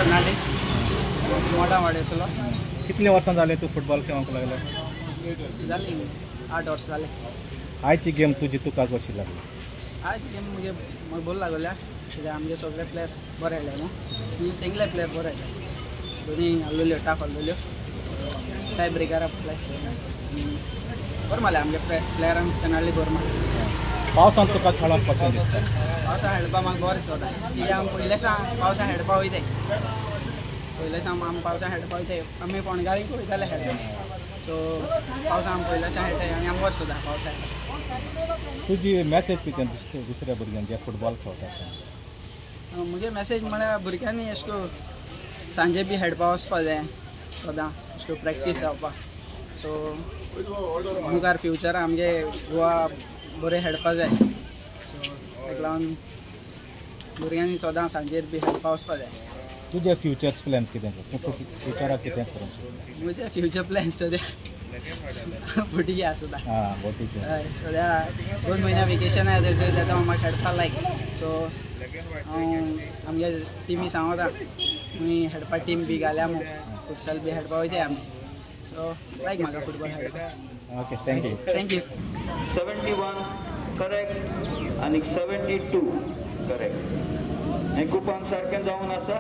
फर्नांडीस, मोटा वाड्यातलो. कितले वर्सां जाले तूं फुटबॉल खेळोंक लागले? जाली 8 वर्सां जाले. आयची गेम तुजी तुका कशी लागली? आयची गेम मुगे म्हाका बरी लागल्या, कित्याक आमगे सगळे प्लेयर बरे आयले न्हू, आनी तेंगले प्लेयर बरे आयले. दोनी आहलोल्यो टाफ आहलोल्यो, टाय ब्रेकरा प्ले बरें मारलें आमगे प्लेयरान, पेनाल्टी बरें मारली. पावसान तुका खेळोंक कशें दिसता? पावसान खेळपाक म्हाका बरें दिसता, कित्याक आमी पयले सावन पावसान खेळपाक वयताय. पयले सावन आमी पावसान खेळपाक वयताय, आमी फोंडगाळीक वयताले खेळपाक. सो पावसान आमी पयले सावन खेळटाय आनी आमकां बरें दिसता पावसान. तुजी मॅसेज कितें दुसऱ्या भुरग्यांक जे फुटबॉल खेळटा? म्हजे मॅसेज म्हळ्यार भुरग्यांनी अशें करून सांजे बी खेळपाक वचपा जाय सदां, अशें करून प्रॅक्टीस जावपाक. सो मुखार फ्युचराक आमगे गोवा बरें खेळपा जाय. सो ताका लागून भुरग्यांनी सदां सांजेर बी खेळपा वचपा जाय. तुजे फ्युचर प्लॅन्स कितें? तूं फ्युचराक कितें करूंक सोदता? म्हजे फ्युचर प्लॅन्स सद्या बोटीचे आसा. आं, बोटीचे. हय, सद्या 2 म्हयन्या वेकेशन आसा, थंयसर जाता म्हाका खेळपा लायक. सो हांव आमगे टिमी सांगता, तुमी खेळपा टीम बी घाल्या मू, फुटसाल बी खेळपा वयताय आमी. सो लायक म्हाका फुटबॉल खेळपाक. Okay, thank you. Thank you. 71 correct आनी 72 करेक्ट. हें कुपन सारकें जावन आसा.